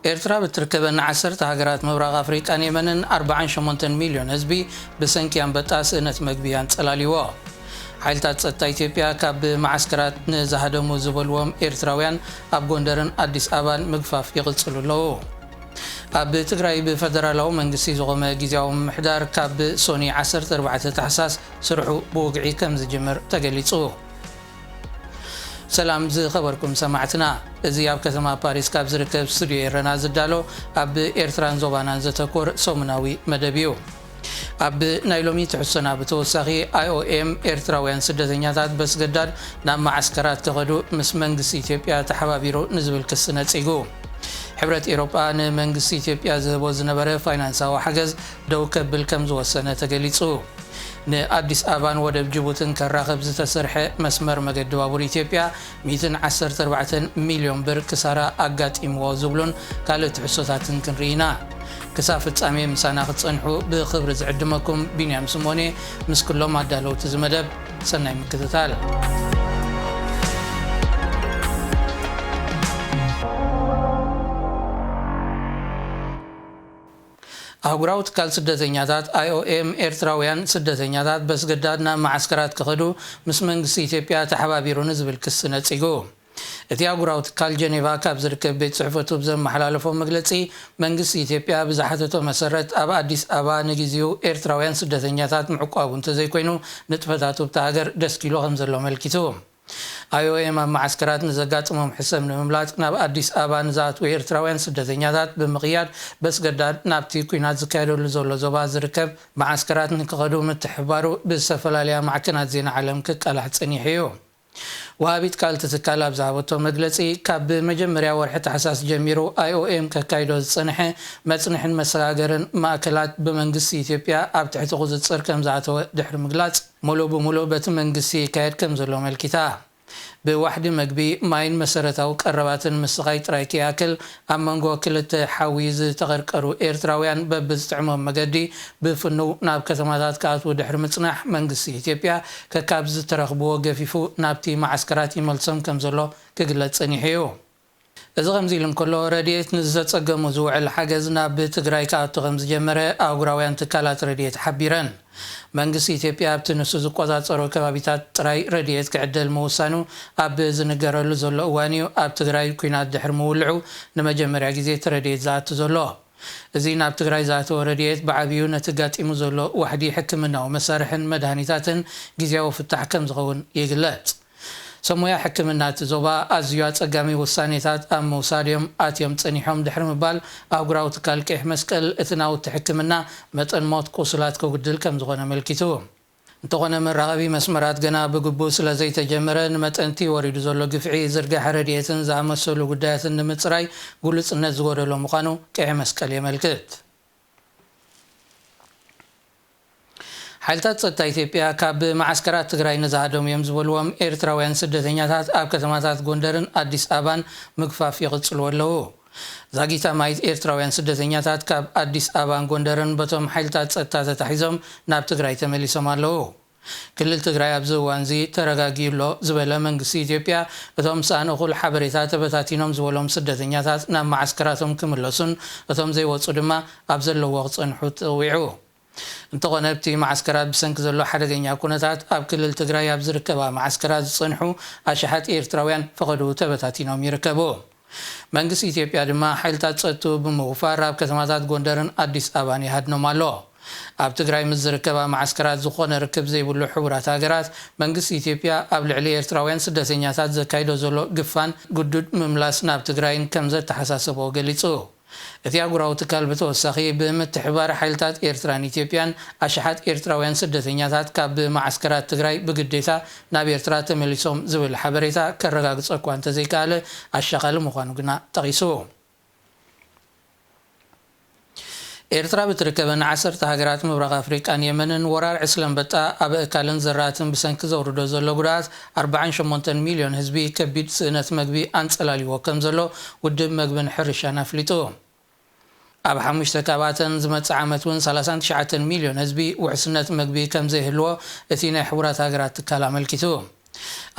ኤርትራ ብትርከበን ዓሰርተ ሃገራት ምብራቕ ኣፍሪቃን የመንን ኣርባዓን ሸሞንተን ሚልዮን ህዝቢ ብሰንኪ ኣንበጣ ስእነት መግቢ ኣንጸላልይዎ። ሓይልታት ጸጥታ ኢትዮጵያ ካብ መዓስከራት ንዝሃደሙ ዝበልዎም ኤርትራውያን ኣብ ጎንደርን ኣዲስ ኣበባን ምግፋፍ ይቕጽሉ ኣለዉ። ኣብ ትግራይ ብፈደራላዊ መንግስቲ ዝቖመ ግዝያዊ ምምሕዳር ካብ ሶኒ ዓሰርተ ኣርባዕተ ታሕሳስ ስርሑ ብወግዒ ከም ዝጅምር ተገሊጹ። ሰላም ዝኸበርኩም ሰማዕትና፣ እዚ ኣብ ከተማ ፓሪስ ካብ ዝርከብ ስቱድዮ ኤረና ዝዳሎ ኣብ ኤርትራን ዞባናን ዘተኮር ሰሙናዊ መደብ እዩ። ኣብ ናይ ሎሚ ትሕዝቶና ብተወሳኺ፣ ኣይ ኦ ኤም ኤርትራውያን ስደተኛታት በስገዳድ ናብ መዓስከራት ከኸዱ ምስ መንግስቲ ኢትዮጵያ ተሓባቢሩ ንዝብል ክሲ ነጺጉ። ሕብረት ኤሮጳ ንመንግስቲ ኢትዮጵያ ዝህቦ ዝነበረ ፋይናንሳዊ ሓገዝ ደው ከብል ከም ዝወሰነ ተገሊጹ። ንኣዲስ ኣበባን ወደብ ጅቡትን ከራኽብ ዝተሰርሐ መስመር መገዲ ባቡር ኢትዮጵያ ሚእትን ዓሰርተ ኣርባዕተን ሚልዮን ብር ክሳራ ኣጋጢምዎ ዝብሉን ካልእ ትሕዝቶታትን ክንርኢ ኢና። ክሳብ ፍጻሜ ምሳና ክትጸንሑ ብኽብሪ ዝዕድመኩም ቢንያም ስሞኔ ምስ ኩሎም ኣዳለውቲ እዚ መደብ ሰናይ ምክትታል። ኣህጉራዊ ትካል ስደተኛታት፣ ኣይ ኦ ኤም፣ ኤርትራውያን ስደተኛታት በስገዳድ ናብ መዓስከራት ክኸዱ ምስ መንግስቲ ኢትዮጵያ ተሓባቢሩ ንዝብል ክሲ ነጺጉ። እቲ ኣህጉራዊ ትካል ጀኔቫ ካብ ዝርከብ ቤት ጽሕፈቱ ብዘመሓላለፎ መግለጺ፣ መንግስቲ ኢትዮጵያ ብዝሓተቶ መሰረት ኣብ ኣዲስ ኣበባ ንግዜኡ ኤርትራውያን ስደተኛታት ምዕቋቡ እንተዘይኮይኑ፣ ንጥፈታቱ ኣብታ ሃገር ደስኪሉ ከም ዘሎ ኣመልኪቱ። ኣይ ኦ ኤም ኣብ መዓስከራት ንዘጋጥሞም ሕሰም ንምምላጥ ናብ ኣዲስ ኣበባ ንዝኣትዉ ኤርትራውያን ስደተኛታት ብምቕያድ በስገዳድ ናብቲ ኲናት ዝካየደሉ ዘሎ ዞባ ዝርከብ መዓስከራት ንክኸዱ ምትሕብባሩ ብዝተፈላለያ ማዕከናት ዜና ዓለም ክቃላሕ ጸኒሑ እዩ። ወሃቢት ቃል እቲ ትካል ኣብ ዝሃበቶ መግለጺ፣ ካብ መጀመርያ ወርሒ ታሕሳስ ጀሚሩ ኣይ ኦ ኤም ከካይዶ ዝጸንሐ መጽንሕን መሰጋገርን ማእከላት ብመንግስቲ ኢትዮጵያ ኣብ ትሕቲ ቁጽጽር ከም ዝኣተወ ድሕሪ ምግላጽ፣ ሙሉእ ብሙሉእ በቲ መንግስቲ ይካየድ ከም ዘሎ ኣመልኪታ። ብዋሕዲ መግቢ፣ ማይን መሰረታዊ ቀረባትን ምስቓይ ጥራይ ከይኣክል፣ ኣብ መንጎ ክልተ ሓዊ ዝተቐርቀሩ ኤርትራውያን በብዝጥዕሞም መገዲ ብፍኑው ናብ ከተማታት ክኣትዉ ድሕሪ ምጽናሕ፣ መንግስቲ ኢትዮጵያ ከካብ ዝተረኽብዎ ገፊፉ ናብቲ መዓስከራት ይመልሶም ከም ዘሎ ክግለጽ ጸኒሑ እዩ። እዚ ከምዚ ኢሉ እንከሎ፣ ረድኤት ንዝተጸገሙ ዝውዕል ሓገዝ ናብ ትግራይ ክኣቱ ከም ዝጀመረ ኣህጉራውያን ትካላት ረድኤት ሓቢረን። መንግስቲ ኢትዮጵያ ኣብቲ ንሱ ዝቆጻጸሮ ከባቢታት ጥራይ ረድኤት ክዕደል ምውሳኑ ኣብ ዝንገረሉ ዘሎ እዋን እዩ፣ ኣብ ትግራይ ኲናት ድሕሪ ምውልዑ ንመጀመርያ ግዜ እቲ ረድኤት ዝኣቱ ዘሎ። እዚ ናብ ትግራይ ዝኣተወ ረድኤት ብዓብዩ ነቲ ጋጢሙ ዘሎ ዋሕዲ ሕክምናዊ መሳርሕን መድሃኒታትን ግዝያዊ ፍታሕ ከም ዝኸውን ይግለጽ። ሰብ ሞያ ሕክምና እቲ ዞባ ኣዝዩ ኣጸጋሚ ውሳኔታት ኣብ ምውሳድ እዮም ኣትዮም ጸኒሖም ድሕሪ ምባል፣ ኣህጉራዊ ትካል ቀይሕ መስቀል እቲ ናውቲ ሕክምና መጠን ሞት ቁሱላት ከጉድል ከም ዝኾነ ኣመልኪቱ። እንተኾነ፣ መራኸቢ መስመራት ገና ብግቡእ ስለ ዘይተጀመረ፣ ንመጠን እቲ ወሪዱ ዘሎ ግፍዒ፣ ዝርጋሐ ረድኤትን ዝኣመሰሉ ጉዳያትን ንምጽራይ ግሉጽነት ዝጎደሎ ምዃኑ ቀይሕ መስቀል የመልክት። ሓይልታት ጸጥታ ኢትዮጵያ ካብ መዓስከራት ትግራይ ንዝሃደሙ እዮም ዝበልዎም ኤርትራውያን ስደተኛታት ኣብ ከተማታት ጎንደርን ኣዲስ ኣበባን ምግፋፍ ይቕጽሉ ኣለዉ። ዛጊት ኣማኢት ኤርትራውያን ስደተኛታት ካብ ኣዲስ ኣበባን ጎንደርን በቶም ሓይልታት ጸጥታ ተታሒዞም ናብ ትግራይ ተመሊሶም ኣለዉ። ክልል ትግራይ ኣብዚ እዋንዚ ተረጋጊኡ ኣሎ ዝበለ መንግስቲ ኢትዮጵያ፣ እቶም ዝሰኣኑ እኹል ሓበሬታ ተበታቲኖም ዝበሎም ስደተኛታት ናብ መዓስከራቶም ክምለሱን እቶም ዘይወጹ ድማ ኣብ ዘለውዎ ክጸንሑ ጸዊዑ። እንተኾነ፣ ኣብቲ መዓስከራት ብሰንኪ ዘሎ ሓደገኛ ኩነታት ኣብ ክልል ትግራይ ኣብ ዝርከባ መዓስከራት ዝጸንሑ ኣሽሓት ኤርትራውያን ፈቐድኡ ተበታቲኖም ይርከቡ። መንግስቲ ኢትዮጵያ ድማ ሓይልታት ጸጥትኡ ብምውፋር ኣብ ከተማታት ጎንደርን ኣዲስ ኣበባን ይሃድኖም ኣሎ። ኣብ ትግራይ ምስ ዝርከባ መዓስከራት ዝኾነ ርክብ ዘይብሉ ሕቡራት ሃገራት፣ መንግስቲ ኢትዮጵያ ኣብ ልዕሊ ኤርትራውያን ስደተኛታት ዘካይዶ ዘሎ ግፋን ግዱድ ምምላስ ናብ ትግራይን ከም ዘተሓሳሰቦ ገሊጹ። እቲ ኣህጉራዊ ትካል ብተወሳኺ፣ ብምትሕብባር ሓይልታት ኤርትራን ኢትዮጵያን ኣሽሓት ኤርትራውያን ስደተኛታት ካብ መዓስከራት ትግራይ ብግዴታ ናብ ኤርትራ ተመሊሶም ዝብል ሓበሬታ ከረጋግጾ እኳ እንተዘይከኣለ፣ ኣሻቓሊ ምዃኑ ግና ጠቒሱ። ኤርትራ ብትርከበን ዓሰርተ ሃገራት ምብራቕ ኣፍሪቃን የመንን፣ ወራር ዕስለ ኣንበጣ ኣብ ኣእካልን ዘራእትን ብሰንኪ ዘውርዶ ዘሎ ጉድኣት ኣርባዓን ሸሞንተን ሚልዮን ህዝቢ ከቢድ ስእነት መግቢ ኣንጸላልይዎ ከም ዘሎ ውድብ መግብን ሕርሻን ኣፍሊጡ። ኣብ ሓሙሽተ ካብኣተን ዝመጽእ ዓመት እውን ሰላሳን ትሽዓተን ሚልዮን ህዝቢ ውሕስነት መግቢ ከም ዘይህልዎ እቲ ናይ ሕቡራት ሃገራት ትካል ኣመልኪቱ።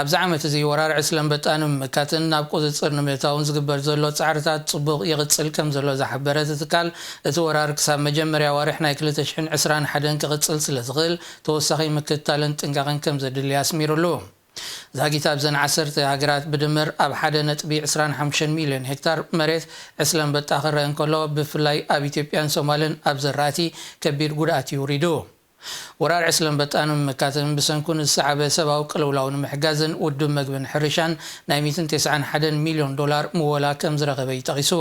ኣብዚ ዓመት እዚ ወራር ዕስለ ኣንበጣ ንምምካትን ናብ ቁጽጽር ንምእታውን ዝግበር ዘሎ ጻዕርታት ጽቡቕ ይቕጽል ከም ዘሎ ዝሓበረ እቲ ትካል፣ እቲ ወራር ክሳብ መጀመርያ ኣዋርሕ ናይ ክልተ ሽሕን ዕስራን ሓደን ክቕጽል ስለ ዝኽእል፣ ተወሳኺ ምክትታልን ጥንቃቐን ከም ዘድሊ ኣስሚሩሉ። ዛጊት ኣብዘን ዓሰርተ ሃገራት ብድምር ኣብ ሓደ ነጥቢ ዕስራን ሓሙሽተን ሚልዮን ሄክታር መሬት ዕስለ ኣንበጣ ክረአ እንከሎ፣ ብፍላይ ኣብ ኢትዮጵያን ሶማልን ኣብ ዘራእቲ ከቢድ ጉድኣት እዩ ውሪዱ። ወራር ዕስለ ኣንበጣ ንምምካትን ብሰንኩ ንዝሰዓበ ሰብኣዊ ቅልውላው ንምሕጋዝን ውድብ መግብን ሕርሻን ናይ ሚእትን ተስዓን ሓደን ሚልዮን ዶላር ምወላ ከም ዝረኸበ እዩ ጠቒሱ።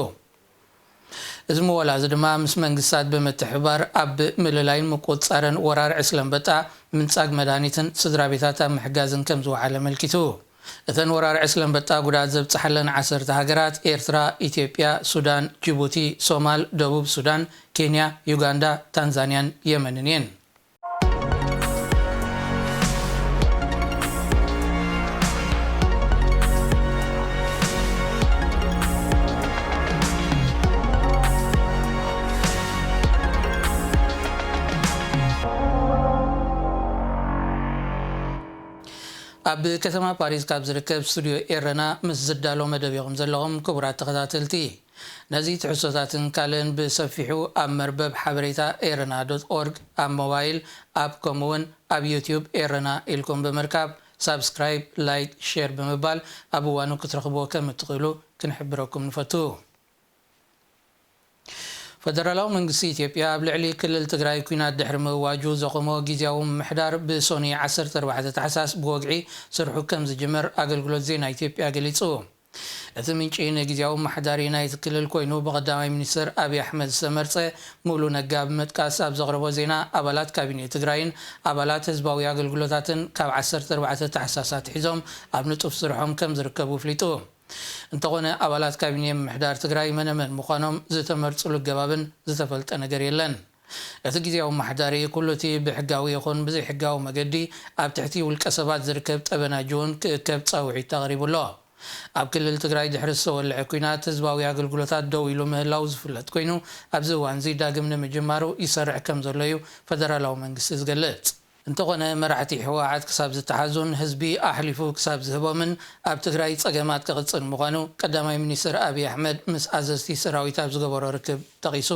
እዚ ምወላ እዚ ድማ ምስ መንግስታት ብምትሕብባር ኣብ ምልላይን ምቁጽጻርን ወራር ዕስለ ኣንበጣ፣ ምንጻግ መድሃኒትን ስድራ ቤታት ኣብ ምሕጋዝን ከም ዝወዓለ ኣመልኪቱ። እተን ወራር ዕስለ ኣንበጣ ጉድኣት ዘብጽሓለን ዓሰርተ ሃገራት፣ ኤርትራ፣ ኢትዮጵያ፣ ሱዳን፣ ጅቡቲ፣ ሶማል፣ ደቡብ ሱዳን፣ ኬንያ፣ ዩጋንዳ፣ ታንዛንያን የመንን እየን። ኣብ ከተማ ፓሪስ ካብ ዝርከብ ስቱድዮ ኤረና ምስ ዝዳሎ መደብ ኢኹም ዘለኹም፣ ክቡራት ተኸታተልቲ። ነዚ ትሕዝቶታትን ካልእን ብሰፊሑ ኣብ መርበብ ሓበሬታ ኤረና ዶት ኦርግ፣ ኣብ ሞባይል ኣፕ፣ ከምኡውን ኣብ ዩትዩብ ኤረና ኢልኩም ብምርካብ፣ ሳብስክራይብ፣ ላይክ፣ ሼር ብምባል ኣብ እዋኑ ክትረኽብዎ ከም እትኽእሉ ክንሕብረኩም ንፈቱ። ፈደራላዊ መንግስቲ ኢትዮጵያ ኣብ ልዕሊ ክልል ትግራይ ኲናት ድሕሪ ምእዋጁ ዘቖሞ ግዝያዊ ምምሕዳር ብሶኒ ዓሰርተ ኣርባዕተ ታሕሳስ ብወግዒ ስርሑ ከም ዝጅምር ኣገልግሎት ዜና ኢትዮጵያ ገሊጹ። እቲ ምንጪ ንግዝያዊ ኣመሓዳሪ ናይቲ ክልል ኮይኑ ብቐዳማይ ሚኒስትር ኣብይ ኣሕመድ ዝተመርጸ ሙሉ ነጋ ብምጥቃስ ኣብ ዘቕረቦ ዜና፣ ኣባላት ካቢኔ ትግራይን ኣባላት ህዝባዊ ኣገልግሎታትን ካብ ዓሰርተ ኣርባዕተ ታሕሳስ ኣትሒዞም ኣብ ንጡፍ ስርሖም ከም ዝርከቡ ኣፍሊጡ። እንተኾነ ኣባላት ካቢኔ ምምሕዳር ትግራይ መነመን ምዃኖም ዝተመርጹሉ ኣገባብን ዝተፈልጠ ነገር የለን። እቲ ግዝያዊ ኣመሓዳሪ ኩሉ እቲ ብሕጋዊ ይኹን ብዘይሕጋዊ መገዲ ኣብ ትሕቲ ውልቀ ሰባት ዝርከብ ጠበናጁ እውን ክእከብ ጻውዒት ኣቕሪቡ ኣሎ። ኣብ ክልል ትግራይ ድሕሪ ዝተወልዐ ኲናት ህዝባዊ ኣገልግሎታት ደው ኢሉ ምህላው ዝፍለጥ ኮይኑ፣ ኣብዚ እዋን እዚ ዳግም ንምጅማሩ ይሰርሕ ከም ዘሎ እዩ ፈደራላዊ መንግስቲ ዝገልጽ። እንተኾነ መራሕቲ ህወሓት ክሳብ ዝተሓዙን ህዝቢ ኣሕሊፉ ክሳብ ዝህቦምን ኣብ ትግራይ ጸገማት ክቕጽል ምዃኑ ቀዳማይ ሚኒስትር ኣብይ ኣሕመድ ምስ ኣዘዝቲ ሰራዊት ኣብ ዝገበሮ ርክብ ጠቒሱ።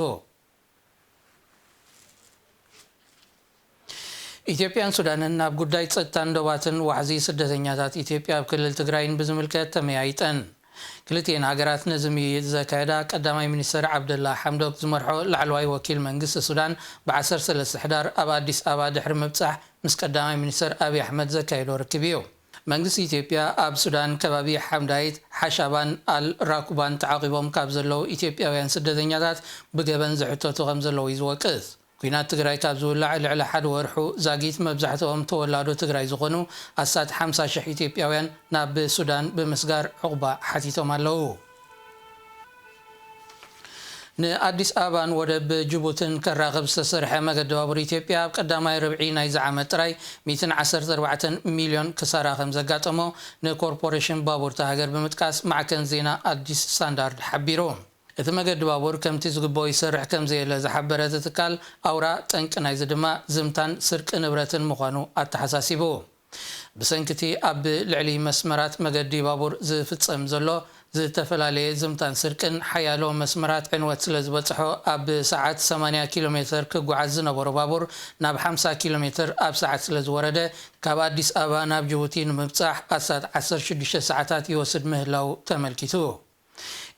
ኢትዮጵያን ሱዳንን ኣብ ጉዳይ ጸጥታን ዶባትን ዋሕዚ ስደተኛታት ኢትዮጵያ ኣብ ክልል ትግራይን ብዝምልከት ተመያይጠን። ክልቲኤን ሃገራት ነዚ ምይይጥ ዘካየዳ ቀዳማይ ሚኒስትር ዓብደላ ሓምዶክ ዝመርሖ ላዕለዋይ ወኪል መንግስቲ ሱዳን ብዓሰርተ ሰለስተ ሕዳር ኣብ ኣዲስ ኣበባ ድሕሪ ምብጻሕ ምስ ቀዳማይ ሚኒስትር ኣብይ ኣሕመድ ዘካየዶ ርክብ እዩ። መንግስቲ ኢትዮጵያ ኣብ ሱዳን ከባቢ ሓምዳይት፣ ሓሻባን ኣል ራኩባን ተዓቂቦም ካብ ዘለዉ ኢትዮጵያውያን ስደተኛታት ብገበን ዝሕተቱ ከም ዘለዉ እዩ ዝወቅስ። ኲናት ትግራይ ካብ ዝውላዕ ልዕሊ ሓደ ወርሑ ዛጊት መብዛሕትኦም ተወላዶ ትግራይ ዝኾኑ ኣስታት ሓምሳ ሽሕ ኢትዮጵያውያን ናብ ሱዳን ብምስጋር ዕቑባ ሓቲቶም ኣለዉ። ንኣዲስ ኣበባን ወደብ ጅቡትን ከራኽብ ዝተሰርሐ መገዲ ባቡር ኢትዮጵያ ኣብ ቀዳማይ ርብዒ ናይዚ ዓመት ጥራይ ሚእትን ዓሰርተ ኣርባዕተን ሚልዮን ክሳራ ከም ዘጋጠሞ ንኮርፖሬሽን ባቡር እታ ሃገር ብምጥቃስ ማዕከን ዜና ኣዲስ ስታንዳርድ ሓቢሩ። እቲ መገዲ ባቡር ከምቲ ዝግብኦ ይሰርሕ ከም ዘየለ ዝሓበረ እቲ ትካል፣ ኣውራ ጠንቂ ናይዚ ድማ ዝምታን ስርቂ ንብረትን ምዃኑ ኣተሓሳሲቡ። ብሰንኪ እቲ ኣብ ልዕሊ መስመራት መገዲ ባቡር ዝፍጸም ዘሎ ዝተፈላለየ ዝምታን ስርቅን፣ ሓያሎ መስመራት ዕንወት ስለ ዝበጽሖ፣ ኣብ ሰዓት ሰማንያ ኪሎ ሜትር ክጓዓዝ ዝነበሮ ባቡር ናብ ሓምሳ ኪሎ ሜትር ኣብ ሰዓት ስለ ዝወረደ፣ ካብ ኣዲስ ኣበባ ናብ ጅቡቲ ንምብጻሕ ኣስታት ዓሰርተ ሽዱሽተ ሰዓታት ይወስድ ምህላው ተመልኪቱ።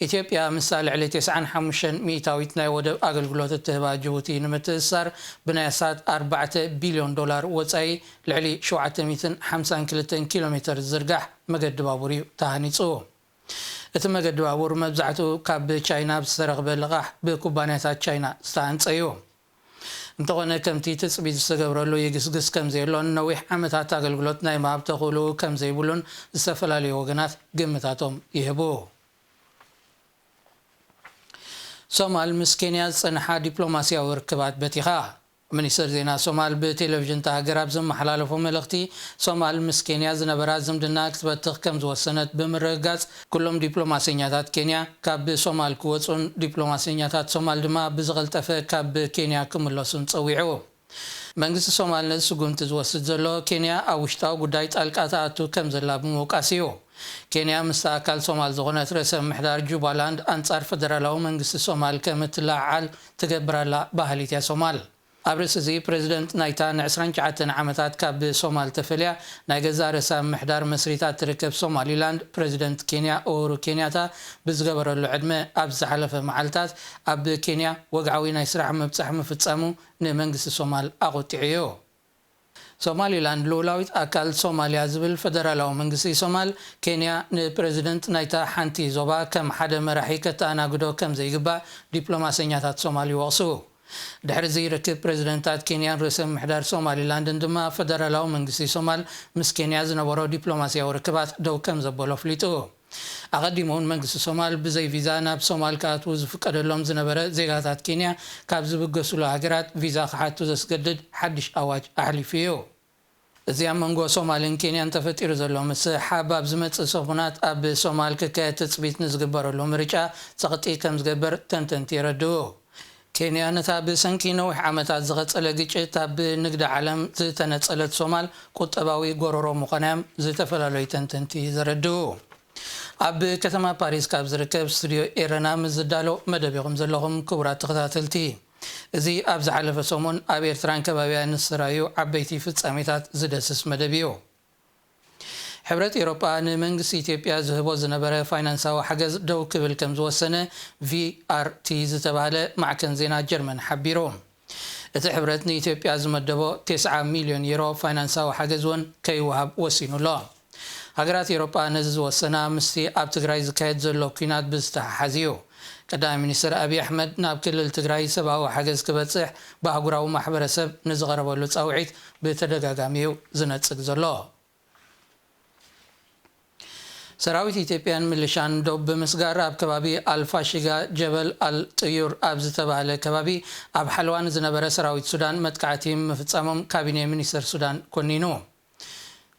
ኢትዮጵያ ምስታ ልዕሊ ተስዓን ሓሙሽተን ሚእታዊት ናይ ወደብ ኣገልግሎት እትህባ ጅቡቲ ንምትእስሳር ብናይ ኣስታት ኣርባዕተ ቢልዮን ዶላር ወጻኢ ልዕሊ ሸውዓተ ሚእትን ሓምሳን ክልተን ኪሎ ሜተር ዝዝርጋሕ መገዲ ባቡር እዩ ተሃኒጹ። እቲ መገዲ ባቡር መብዛሕትኡ ካብ ቻይና ብዝተረኽበ ልቓሕ ብኩባንያታት ቻይና ዝተሃንጸ እዩ። እንተኾነ ከምቲ ትጽቢት ዝተገብረሉ ይግስግስ ከም ዘየሎን ነዊሕ ዓመታት ኣገልግሎት ናይ ምሃብ ተኽእሎ ከም ዘይብሉን ዝተፈላለዩ ወገናት ግምታቶም ይህቡ። ሶማል ምስ ኬንያ ዝጸንሓ ዲፕሎማስያዊ ርክባት በቲኻ። ሚኒስትር ዜና ሶማል ብቴሌቪዥን እታ ሃገር ኣብ ዘመሓላለፎ መልእኽቲ፣ ሶማል ምስ ኬንያ ዝነበራ ዝምድና ክትበትኽ ከም ዝወሰነት ብምርግጋጽ፣ ኩሎም ዲፕሎማሰኛታት ኬንያ ካብ ሶማል ክወጹን ዲፕሎማሰኛታት ሶማል ድማ ብዝቐልጠፈ ካብ ኬንያ ክምለሱን ጸዊዑ። መንግስቲ ሶማል ነዚ ስጉምቲ ዝወስድ ዘሎ፣ ኬንያ ኣብ ውሽጣዊ ጉዳይ ጣልቃ ትኣቱ ከም ዘላ ብምውቃስ እዩ። ኬንያ ምስቲ ኣካል ሶማል ዝኾነት ርእሰ ምምሕዳር ጁባላንድ ኣንጻር ፈደራላዊ መንግስቲ ሶማል ከም እትለዓዓል ትገብር ኣላ በሃሊት እያ ሶማል። ኣብ ርእሲ እዚ፣ ፕረዚደንት ናይታ ን ዕስራን ትሽዓተን ዓመታት ካብ ሶማል ተፈልያ ናይ ገዛእ ርእሳ ምምሕዳር መስሪታ እትርከብ ሶማሊላንድ፣ ፕረዚደንት ኬንያ ኡሁሩ ኬንያታ ብዝገበረሉ ዕድመ ኣብ ዝሓለፈ መዓልታት ኣብ ኬንያ ወግዓዊ ናይ ስራሕ ምብጻሕ ምፍጻሙ ንመንግስቲ ሶማል ኣቖጢዑ እዩ። ሶማሊላንድ ልኡላዊት ኣካል ሶማልያ ዝብል ፈደራላዊ መንግስቲ ሶማል፣ ኬንያ ንፕረዚደንት ናይታ ሓንቲ ዞባ ከም ሓደ መራሒ ከተኣናግዶ ከም ዘይግባእ ዲፕሎማሰኛታት ሶማል ይወቕሱ። ድሕሪ እዚ ርክብ ፕረዚደንታት ኬንያን ርእሰ ምምሕዳር ሶማሊላንድን ድማ፣ ፈደራላዊ መንግስቲ ሶማል ምስ ኬንያ ዝነበሮ ዲፕሎማስያዊ ርክባት ደው ከም ዘበሎ ኣፍሊጡ። ኣቐዲሙ እውን መንግስቲ ሶማል ብዘይ ቪዛ ናብ ሶማል ክኣትዉ ዝፍቀደሎም ዝነበረ ዜጋታት ኬንያ ካብ ዝብገሱሉ ሃገራት ቪዛ ክሓቱ ዘስገድድ ሓድሽ ኣዋጅ ኣሕሊፉ እዩ። እዚ ኣብ መንጎ ሶማልን ኬንያን ተፈጢሩ ዘሎ ምስሕሓብ፣ ኣብ ዝመጽእ ሰሙናት ኣብ ሶማል ክካየድ ትጽቢት ንዝግበረሉ ምርጫ ጸቕጢ ከም ዝገብር ተንተንቲ የረድኡ። ኬንያ ነታ ብሰንኪ ነዊሕ ዓመታት ዝቐጸለ ግጭት ኣብ ንግዲ ዓለም ዝተነጸለት ሶማል ቁጠባዊ ጎረሮ ምዃና እዮም ዝተፈላለዩ ተንተንቲ ዘረድኡ። ኣብ ከተማ ፓሪስ ካብ ዝርከብ ስቱድዮ ኤረና ምስ ዝዳሎ መደብ ኢኹም ዘለኹም፣ ክቡራት ተኸታተልቲ። እዚ ኣብ ዝሓለፈ ሰሙን ኣብ ኤርትራን ከባቢያን ዝተራእዩ ዓበይቲ ፍጻሜታት ዝደስስ መደብ እዩ። ሕብረት ኤውሮጳ ንመንግስቲ ኢትዮጵያ ዝህቦ ዝነበረ ፋይናንሳዊ ሓገዝ ደው ክብል ከም ዝወሰነ ቪ ኣር ቲ ዝተባህለ ማዕከን ዜና ጀርመን ሓቢሩ። እቲ ሕብረት ንኢትዮጵያ ዝመደቦ ተስዓ ሚልዮን ዩሮ ፋይናንሳዊ ሓገዝ እውን ከይወሃብ ወሲኑ ኣሎ። ሃገራት ኤውሮጳ ነዚ ዝወሰና ምስቲ ኣብ ትግራይ ዝካየድ ዘሎ ኲናት ብዝተሓሓዝ እዩ። ቀዳማይ ሚኒስትር ኣብይ ኣሕመድ ናብ ክልል ትግራይ ሰብኣዊ ሓገዝ ክበጽሕ ብኣህጉራዊ ማሕበረሰብ ንዝቐረበሉ ጻውዒት ብተደጋጋሚ እዩ ዝነጽግ ዘሎ። ሰራዊት ኢትዮጵያን ሚሊሻን ዶብ ብምስጋር ኣብ ከባቢ ኣልፋሽጋ ጀበል ኣል ጥዩር ኣብ ዝተባህለ ከባቢ ኣብ ሓለዋ ንዝነበረ ሰራዊት ሱዳን መጥቃዕቲ ምፍጻሞም ካቢኔ ሚኒስተር ሱዳን ኮኒኑ።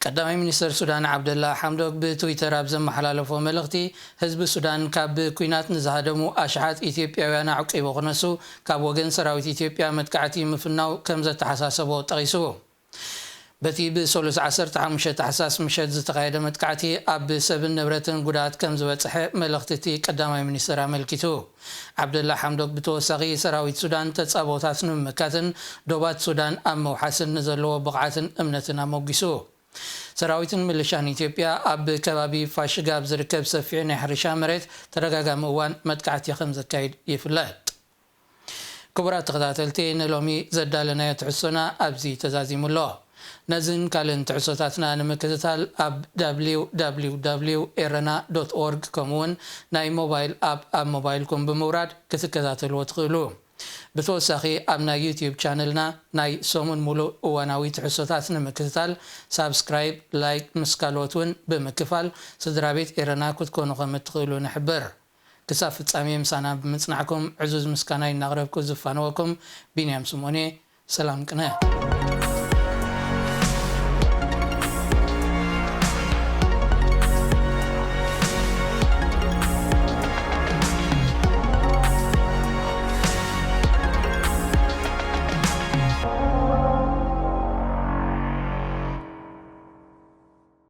ቀዳማይ ሚኒስተር ሱዳን ዓብደላ ሓምዶክ ብትዊተር ኣብ ዘመሓላለፎ መልእኽቲ፣ ህዝቢ ሱዳን ካብ ብኲናት ንዝሃደሙ ኣሽሓት ኢትዮጵያውያን ኣዕቂቡ ክነሱ፣ ካብ ወገን ሰራዊት ኢትዮጵያ መጥቃዕቲ ምፍናው ከም ዘተሓሳሰቦ ጠቒሱ። በቲ ብሰሉስ ዓሰርተ ሓሙሽተ ታሕሳስ ምሸት ዝተኻየደ መጥቃዕቲ ኣብ ሰብን ንብረትን ጉድኣት ከም ዝበጽሐ መልእኽቲ እቲ ቀዳማይ ሚኒስተር ኣመልኪቱ። ዓብደላ ሓምዶክ ብተወሳኺ፣ ሰራዊት ሱዳን ተጻብኦታት ንምምካትን ዶባት ሱዳን ኣብ ምውሓስን ንዘለዎ ብቕዓትን እምነትን ኣሞጒሱ። ሰራዊትን ሚሊሻን ኢትዮጵያ ኣብ ከባቢ ፋሽጋ ኣብ ዝርከብ ሰፊሕ ናይ ሕርሻ መሬት ተደጋጋሚ እዋን መጥቃዕቲ ከም ዘካይድ ይፍለጥ። ክቡራት ተኸታተልቲ፣ ንሎሚ ዘዳለናዮ ትሕዝቶና ኣብዚ ተዛዚሙ ኣሎ። ነዝን ካልእን ትሕዝቶታትና ንምክትታል ኣብ ደብሊው ደብሊው ደብሊው ኤረና ዶት ኦርግ፣ ከምኡውን ናይ ሞባይል ኣፕ ኣብ ሞባይልኩም ብምውራድ ክትከታተልዎ ትኽእሉ። ብተወሳኺ ኣብ ናይ ዩትዩብ ቻነልና ናይ ሰሙን ሙሉእ እዋናዊ ትሕዝቶታት ንምክትታል ሳብስክራይብ፣ ላይክ፣ ምስ ካልኦት እውን ብምክፋል ስድራ ቤት ኤረና ክትኮኑ ከም እትኽእሉ ንሕብር። ክሳብ ፍጻሜ ምሳና ብምጽናዕኩም ዕዙዝ ምስጋናይ እናቕረብኩ ዝፋነወኩም ቢንያም ስምኦን እየ። ሰላም ቅነ።